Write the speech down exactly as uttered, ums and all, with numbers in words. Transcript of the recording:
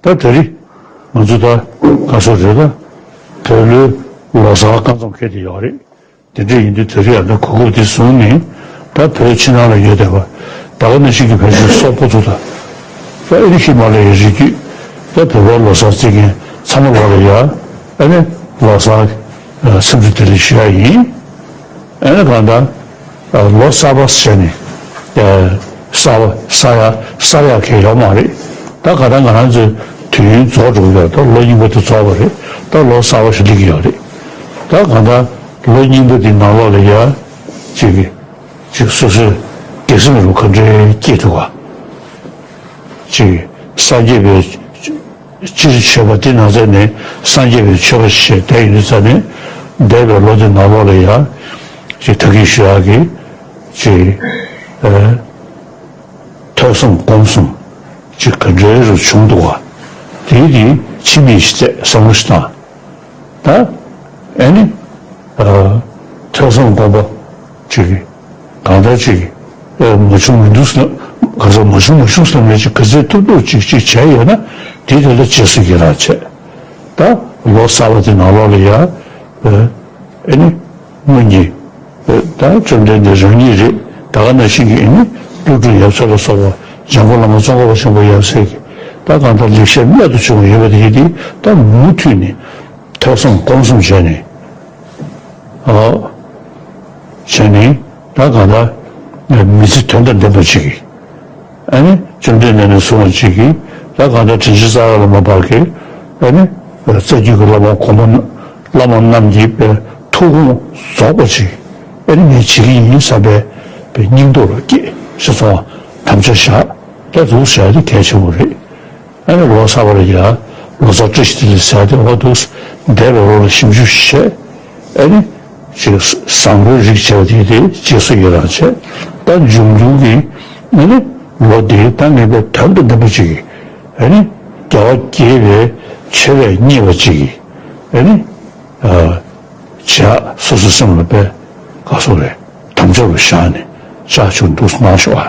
ད་དེ་རིང་ང་ཚོ་ད་ག་སོ་རེད་ད། བོད་ལོའི་ལོ་གསར་སྐབས་མཚམས་འཁེལ་དེ་ཡོད་རེད། དེ་འདྲ་ཡིན་དུས་དེ་རིང་ཡང་ད་གོ་སྐབས་དེ་བཟུང་ནས་ད་བོད་ཕྱི་ནང་ལ་ཡོད་བསྡད་པ་ད་ག་ནང་བཞིན་གྱི་བོད་ཀྱི་སོག་པོ་ཚོ་དང་། ད་ཨེ་རི་ཧི་མ་ལ་ཡའི་རི་རྒྱུད་ད་བོད་པ་ལོ་གསར་བརྩི་མཁན་ཚང་མ་ལོག་ལ་ཡ་ཨ་ནི་ལོ་གསར་འཚམས་འདྲི་བདེ་ལེགས་ཞུ་ཡ་ཡིན། ཨ་ནི་གང་ལྟར་ལོ་གསར་པ་བྱས་ནས་གསར་པ་གསར་ཡ་གསར་ཡ་གང་ཡོད་མ་རེད། ད་ག་ད་ང་རང་ཚོའི་དུས་ཡུན་རྫོགས་འགྲོ་གི་ཡོད། ད་ལོ་རྙིང་པ་དེ་རྫོགས་པ་རེད། ད་ལོ་གསར་པ་ཞིག་སླེབས་ཀྱི་ཡོད་རེད། ད་གང་ལྟར་ལོ་རྙིང་པ་དེ་ནང་ལོགས་ལ་ཡ་ཅིག་གི་ཅིག་སོ་སོའི་དགེ་སེམས་རུ་ག་འདྲའི་སྐྱེས་འདུག་ག་ཅིག་སངས་རྒྱས་པའི་སྤྱིར་མཆོད་པ་དེ་ནང་ཚན་ནས་སངས་རྒྱས་པའི་མཆོད་པ་ཞེས་བསྡད་ཡོད་ཙང་ནས་འདས་པའི་ལོ་དེ་ནང་ལོགས་ལ་ཡ་ཅིག་ད་གིན་ཞུ་ཡག་གི་ཅིག་ཨ་ཐོས་བསམ་སྒོམ་གསུམ་ཅིག་ག་འདྲའི་རུ་བྱུང་འདུག་ག་དེའི་དེ་ཕྱི་མིག་ཞིག་བལྟས་བསམ་བློ་ཞིག་བཏང་། ད་ཨ་ནི་ཨ་ཐོས་བསམ་སྒོམ་པ་ཅིག་གང་ལྟར་ཅིག་ཨ་མ་བྱུང་མི་འདུག་ཟེར་ན་ག་ཚོད་མ་བྱུང་མ་བྱུང་ཟེར་ན་ཅིག་ག་ཚོད་ཐུབ་ཐུབ་ཅིག་ཅིག་བྱས་ཡོད་ན་དེ་དེ་ལ་རྗེས་སུ་ཡི་རང་བྱས། ད་ལོ་གསར་པ་དེ་ནང་ལོགས་ལ་ཡ་ཨ་ཨ་ནི་སྔོན་གྱི་ཨ་ད་བཅོམ་ལྡན་འདས་རང་ཉིད་རེད། ད་ག་ནང་བཞིན་གྱི་ཨ་ནི་ཀླུ་སྒྲུབ་ཡབ་སྲས་ལ་སོགས་པ་འཇམ་མགོན་བླ་མ་ཙོང་ཁ་པ་ཆེན་པོ་ཡབ་སྲས་ཀྱི་ད་གང་ལྟར་ལེགས་བཤད་རྨད་དུ་བྱུང་བ་ཡོད་པ་དེ་ཡིན་ཏེ་ད་མུ་མཐུད་ནས་ཐོས་བསམ་སྒོམ་གསུམ་བྱས་ནས་ཨ་བྱས་ནས་ད་གང་ལྟར་མི་ཚེ་དོན་དང་ལྡན་པ་ཅིག་གིས། ཨ་ནི་བཅོམ་ལྡན་འདས་ནས་གསུངས་པ་ཅིག་གིས་ད་གང་ལྟར་དྲིན་ཅན་རྩ་བ་ལ་མ་བབས་ཀྱི་ཨ་ནི་རྩ་རྒྱུད་ཀྱི་བླ་མ་གོང་མ་བླ་མ་རྣམས་ཀྱི་པའི་ཐུགས་དགོངས་རྫོགས་པ་ཅིག་ཨ་ནི་ངས་བྱེད་ཀྱི་ཡིན་བསམ་པའི་པའི་སྙིང་སྟོབས་ལ་སྐྱེས་ཞེས་སོགས་དམ་བཅའ་བཞག་ད་འདུག་ཟེར་ཡ་དེ་གལ་ཆེན་པོ་རེད། ཨ་ནི་ལོ་གསར་པ་ལ་ཡ་ལོ་གསར་བཀྲ་ཤིས་བདེ་ལེགས་ཟེར་ཡ་དེ་འོ་འདུག་འདས་པའི་ལོ་ལ་ཞིབ་འཇུག་བྱས། ཨ་ནི་ཅིག་བཟང་པོའི་རིགས་བྱས་པ་དེ་དེ་རྗེས་སུ་ཡི་རང་བྱས། ད་འབྱུང་འགྱུར་གྱི་ཨ་ནི་ལོ་འདིའི་ད་ངེས་པའི་དོན་དང་ལྡན་པ་ཅིག་གིས་ཨ་ནི་རྒྱལ་བ་དགྱེས་པའི་མཆོད་པས་མཉེས་པ་ཅིག་གིས་ཨ་ནི་ཨ་བྱས་སོ་སོའི་སེམས་ལ་དཔེ་ག་སོགས་རེད་དམ་བཅའ་རུ་བཞག་ནས་བཅའ་ཆོག་འདུག་གནང་ཤོག་ཨ།